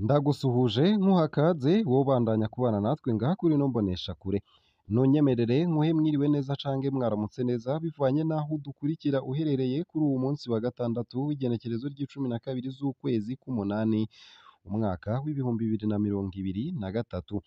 Ndagusuhuje nkuha kaze wowe ubandanya kubana natwe ngaha kuri ino mboneshakure. Nunyemerere nkuhe mwiriwe neza cange mwaramutse neza bivanye n'aho udukurikira uherereye kuri uwu munsi wa gatandatu w'igenekerezo ry'icumi na kabiri z'ukwezi k'umunani umwaka w'2023.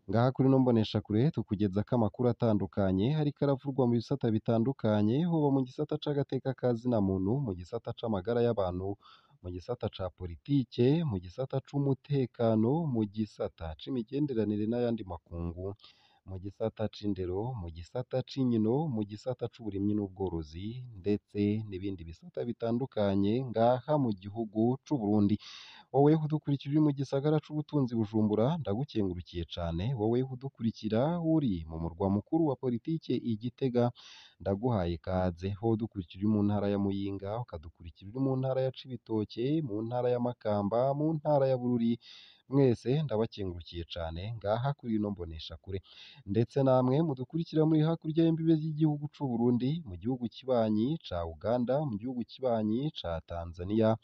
Ngaha kuri ino mboneshakure tukugezako amakuru atandukanye hariko aravurwa mu bisata bitandukanye, hoba mu gisata c'agateka ka zina muntu, mu gisata c'amagara y'abantu, mu gisata ca politike, mu gisata c'umutekano, mu gisata c'imigenderanire n'ayandi makungu, mu gisata c'indero, mu gisata c'inkino, mu gisata c'uburimyi n'ubworozi, ndetse n'ibindi bisata bitandukanye ngaha mu gihugu c'Uburundi. Wowe udukurikira uri mu gisagara c'ubutunzi Bujumbura, ndagukengurukiye cane. Wowe udukurikira uri mu murwa mukuru wa politike i Gitega, ndaguhaye kaze. Wowe udukurikira uri mu ntara ya Muyinga, ukadukurikira uri mu ntara ya Cibitoke, mu ntara ya Makamba, mu ntara ya Bururi, mwese ndabakengurukiye cane ngaha kuri ino mboneshakure. Ndetse namwe mudukurikira muri hakurya y'imbibe z'igihugu c'Uburundi, mu gihugu kibanyi ca Uganda, mu gihugu kibanyi ca Tanzania,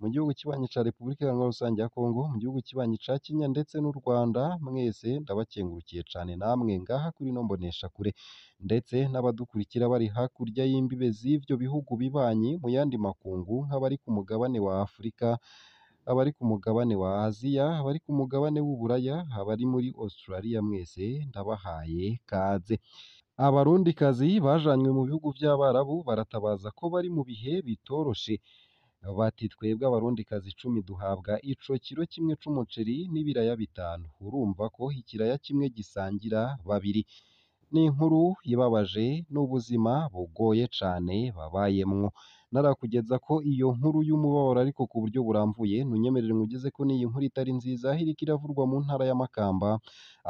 mu gihugu kibanyi ca Repubulika Iharanira Rusange ya Kongo, mu gihugu kibanyi ca Kenya ndetse n'u Rwanda, mwese ndabakengurukiye cane namwe ngaha kuri ino mboneshakure. Ndetse n'abadukurikira bari hakurya y'imbibe z'ivyo bihugu bibanyi mu yandi makungu nk'abari ku mugabane wa Afurika, abari ku mugabane wa Aziya, abari ku mugabane w'Uburaya, abari muri Australia, mwese ndabahaye kaze. Abarundikazi bajanywe mu bihugu vy'Abarabu baratabaza ko bari mu bihe bitoroshe. Bati twebwe abarundikazi icumi duhabwa ico kiro kimwe c'umuceri n'ibiraya bitanu. Urumva ko ikiraya kimwe gisangira babiri. Ni inkuru ibabaje n'ubuzima bugoye cane babayemwo. Narakugeza ko iyo nkuru y'umubabaro ariko ku buryo buramvuye, ntunyemerere nkugeze ko n'iyi nkuru itari nziza iriko iravurwa mu ntara ya Makamba,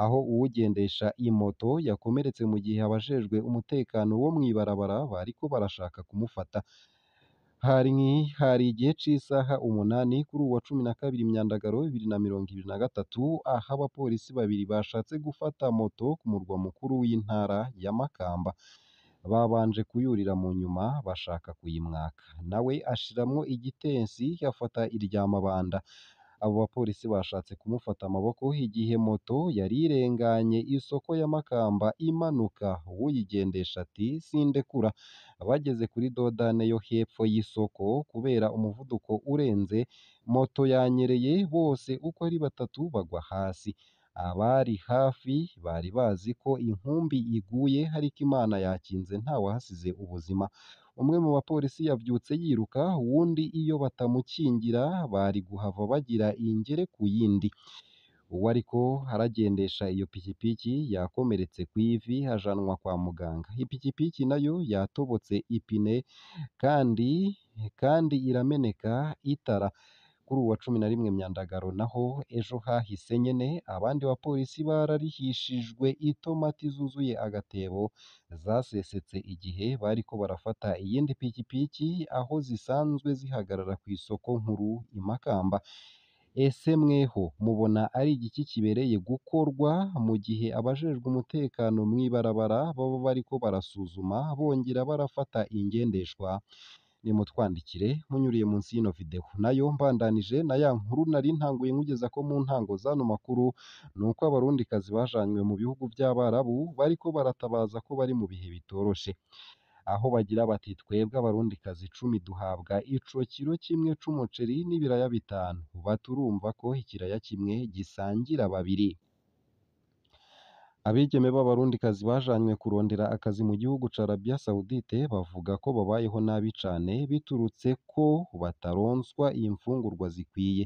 aho uwugendesha imoto yakomeretse mu gihe abajejwe umutekano wo mw'ibarabara bariko barashaka kumufata. Hari igihe c'isaha 8 kuri uwu wa 12 Myandagaro 2023, aho abapolisi babiri bashatse gufata moto ku murwa mukuru w'intara ya Makamba. Babanje kuyurira mu nyuma bashaka kuyimwaka, nawe ashiramwo igitensi afata irya mabanda. Abo bapolisi bashatse kumufata amaboko igihe moto yari irenganye isoko ya Makamba imanuka, uwuyigendesha ati sindekura. Bageze kuri dodane yo hepfo y'isoko kubera umuvuduko urenze, moto yanyereye bose uko ari batatu bagwa hasi. Abari hafi bari bazi ko inkumbi iguye ariko Imana yakinze ntawahasize ubuzima. Umwe mu bapolisi yavyutse yiruka, uwundi iyo batamukingira bari guhava bagira ingere ku yindi. Uwariko aragendesha iyo pikipiki yakomeretse kw'ivi ajanwa kwa muganga. Ipikipiki nayo yatobotse ipine kandi irameneka itara. Kuri uwu wa 11 Myandagaro naho ejo hahise nyene, abandi bapolisi bararihishijwe itomati zuzuye agatebo zasesetse igihe bariko barafata iyindi pikipiki aho zisanzwe zihagarara kw'isoko nkuru i Makamba. Ese mweho mubona ari igiki kibereye gukorwa mu gihe abajejwe umutekano mw'ibarabara baba bariko barasuzuma bongera barafata ingendeshwa? Nimutwandikire munyuriye munsi y'ino video. Nayo mbandanije na ya nkuru nari ntanguye nkugeza ko mu ntango z'ano makuru, nuko abarundikazi bajanywe mu bihugu vy'Abarabu bariko baratabaza ko bari mu bihe bitoroshe. Aho bagira bati twebwe abarundikazi icumi duhabwa ico kiro kimwe c'umuceri n'ibiraya bitanu. Bati urumva ko ikiraya kimwe gisangira babiri. Abigeme b'abarundikazi bajanywe kurondera akazi mu gihugu ca Arabia Saoudite bavuga ko babayeho nabi cane biturutse ko bataronswa imfungurwa zikwiye.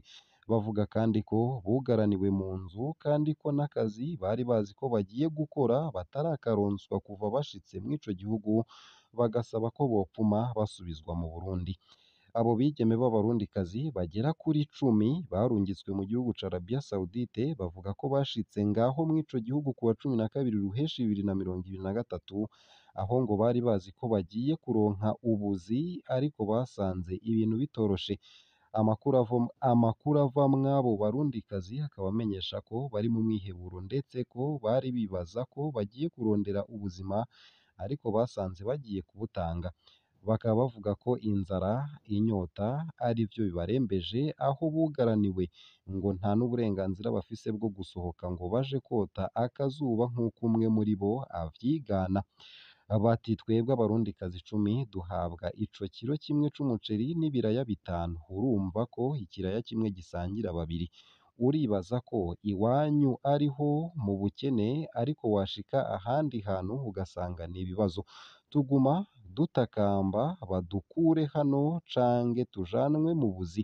Bavuga kandi ko bugaraniwe mu nzu kandi ko n'akazi bari bazi ko bagiye gukora batarakaronswa kuva bashitse mw'ico gihugu, bagasaba ko bopfuma basubizwa mu Burundi. Abo bigeme b'abarundikazi bagera kuri 10 barungitswe mu gihugu ca Arabia Saoudite bavuga ko bashitse ngaho mw'ico gihugu kuwa 12 Ruheshi 2023, aho ngo bari bazi ko bagiye kuronka ubuzi ariko basanze ibintu bitoroshe. Amakuru ava mw'abo barundikazi akaba amenyesha ko bari mu mwiheburo ndetse ko bari bibaza ko bagiye kurondera ubuzima ariko basanze bagiye kubutanga. Bakaba bavuga ko inzara, inyota arivyo bibarembeje aho bugaraniwe, ngo nta n'uburenganzira bafise bwo gusohoka ngo baje kwota akazuba nk'uko umwe muri bo avyigana. Bati twebwe abarundikazi 10 duhabwa ico kiro kimwe c'umuceri n'ibiraya 5, urumva ko ikiraya kimwe gisangira babiri. Uribaza ko iwanyu ariho mu bukene, ariko washika ahandi hantu ugasanga ni ibibazo. Tuguma dutakamba badukure hano cange tujanwe mu buzi.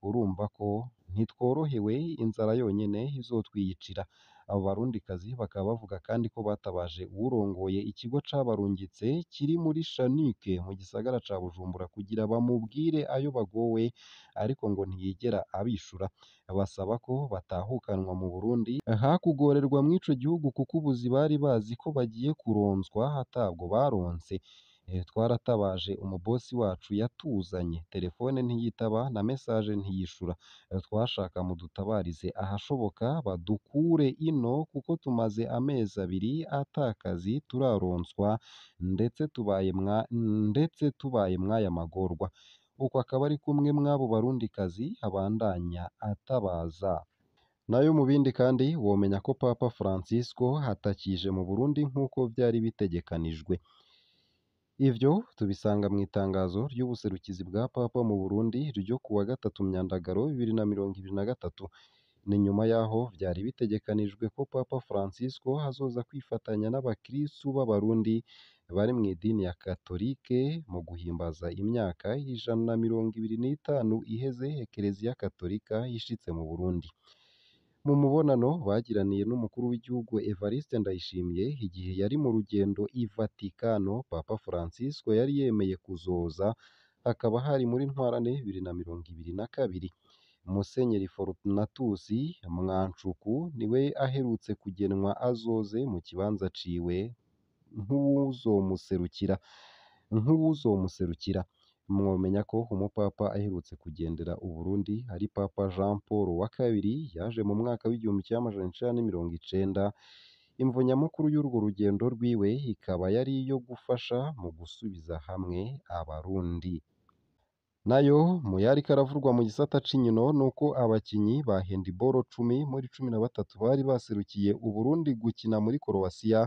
Urumva ko ntitworohewe, inzara yonyene izotwiyicira. Abo barundikazi bakaba bavuga kandi ko batabaje uwurongoye ikigo cabarungitse kiri muri Shanike mu gisagara ca Bujumbura kugira bamubwire ayo bagowe, ariko ngo ntiyigera abishura. Basaba ko batahukanwa mu Burundi hakugorerwa mw'ico gihugu kuko ubuzi bari bazi ko bagiye kuronswa atabwo baronse. Twaratabaje umubosi wacu yatuzanye, telefone ntiyitaba na message ntiyishura. Twashaka mudutabarize ahashoboka badukure ino kuko tumaze amezi 2 ata kazi turaronswa, ndetse tubaye mw'aya magorwa. Uko akaba ari kumwe mw'abo barundikazi abandanya atabaza. Nayo mu bindi kandi womenya ko Papa Francisco atakije mu Burundi nk'uko vyari bitegekanijwe. Ivyo tubisanga mw'itangazo ry'ubuserukizi bwa Papa mu Burundi ryo kuwa 3 Myandagaro 2023. Ni nyuma yaho vyari bitegekanijwe ko Papa Francisco azoza kwifatanya n'abakristu b'Abarundi bari mw'idini ya Katolike mu guhimbaza imyaka 125 iheze Ekereziya Katolika ishitse mu Burundi. Mu mubonano bagiraniye n'umukuru w'igihugu Evariste Ndayishimiye igihe yari mu rugendo i Vatikano, Papa Francisco yari yemeye kuzoza, hakaba hari muri Ntwarante 2022. Musenyeri Fortunatus Mwancuku niwe aherutse kugenwa azoze mu kibanza ciwe nk'uwuzomuserukira. Mwomenya ko umupapa aherutse kugendera Uburundi ari Papa Jean Paul wa II, yaje mu mwaka w'1990. Imvo nyamukuru y'urwo rugendo rwiwe ikaba yari iyo gufasha mu gusubiza hamwe Abarundi. Nayo mu yariko aravurwa mu gisata c'inkino nuko abakinyi ba handball 10 muri 13 bari baserukiye Uburundi gukina muri Croatia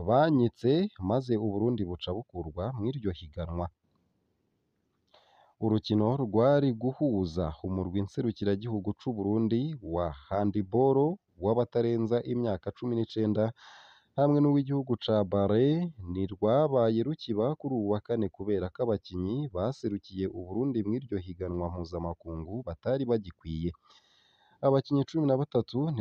banyitse, maze Uburundi buca bukurwa mw'iryo higanwa. Urukino rwari guhuza umurwi nserukiragihugu c'Uburundi wa handball w'abatarenza imyaka 19 hamwe n'uw'igihugu ca Bahrain ntirwabaye rukiba kuri uwu wa kane kubera ko abakinyi baserukiye Uburundi mw'iryo higanwa mpuzamakungu batari bagikwiye. Abakinyi 13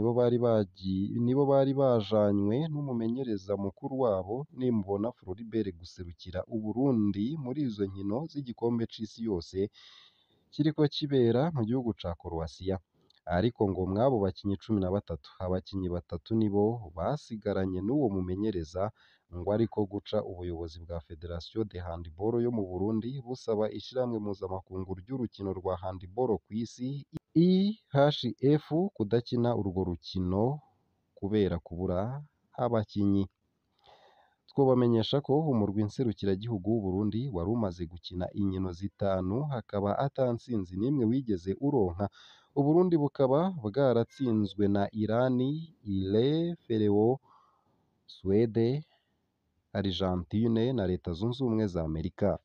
nibo bari bajanywe n'umumenyereza mukuru wabo Nimbona Floribert guserukira Uburundi muri izo nkino z'igikombe c'isi yose kiriko kibera mu gihugu ca Croatia. Ariko ngo mw'abo bakinyi 13, abakinyi 3 nibo basigaranye n'uwo mumenyereza, ngo ariko guca ubuyobozi bwa Federation de Handball yo mu Burundi busaba ishirahamwe mpuzamakungu ry'urukino rwa handball kw'isi IHF kudakina urwo rukino kubera kubura abakinyi. Twobamenyesha ko umurwi nserukiragihugu w'Uburundi wari umaze gukina inkino 5 hakaba ata ntsinzi n'imwe wigeze uronka. Uburundi bukaba bwaratsinzwe na Irani, Ile Feroe, Suwede, Argentine na Leta Zunze Ubumwe za Amerika.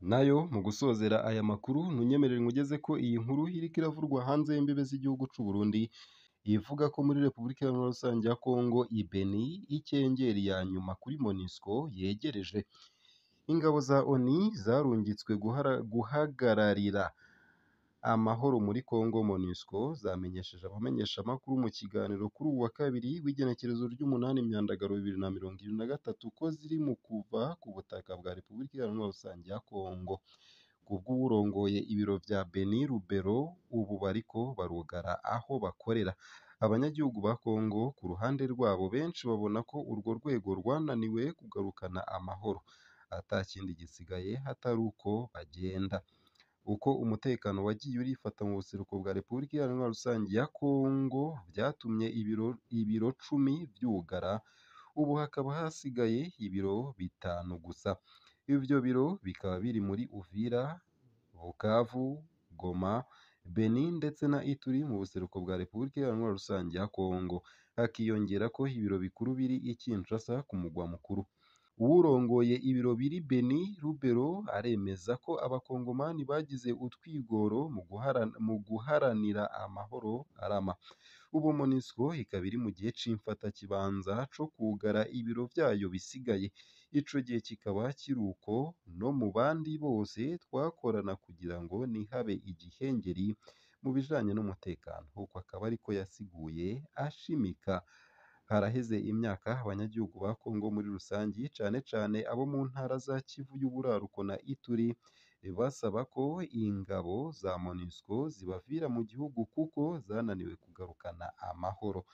Nayo mu gusozera aya makuru ntunyemerere nkugeze ko iyi nkuru iriko iravurwa hanze y'imbibe z'igihugu c'u Burundi, ivuga ko muri Repubulika Iharanira Rusange ya Kongo i Beni ikengeri ya nyuma kuri MONUSCO yegereje. Ingabo za ONU zarungitswe guhagararira amahoro muri Kongo MONUSCO zamenyesheje abamenyeshamakuru mu kiganiro kuri uwu wa kabiri w'igenekerezo ry'umunani Myandagaro 2023 ko ziri mu kuva ku butaka bwa Repubulika Iharanira Rusange ya Kongo. Kubw'uwurongoye ibiro vya Beni Rubero, ubu bariko barugara aho bakorera. Abanyagihugu ba Kongo ku ruhande rwabo benshi babona ko urwo rwego rwananiwe kugarukana amahoro, ata kindi gisigaye atari uko bagenda. Uko umutekano wagiye urifata mu buseruko bwa Repubulika Iharanira Rusange ya Kongo vyatumye ibiro 10 vyugara, ubu hakaba hasigaye ibiro 5 gusa. Ivyo biro bikaba biri muri Uvira, Bukavu, Goma, Beni ndetse na Ituri mu buseruko bwa Repubulika Iharanira Rusangi ya Kongo. Hakiyongerako ibiro bikuru biri i Kinshasa ku mugwa mukuru. Uwurongoye ibiro biri Beni Lubero aremeza ko abakongomani bagize utwigoro mu guharanira amahoro arama. Ubu MONUSCO ikaba iri mu gihe c'imfatakibanza co kugara ibiro vyayo bisigaye. Ico gihe kikaba kiri uko no mu bandi bose twakorana kugira ngo ntihabe igihengeri mu bijanye n'umutekano. Uko akaba ariko yasiguye ashimika. Haraheze imyaka abanyagihugu ba Kongo muri rusangi, cane cane abo mu ntara za Kivu y'Uburaruko na Ituri, basaba ko ingabo za MONUSCO zibavira mu gihugu kuko zananiwe kugarukana amahoro.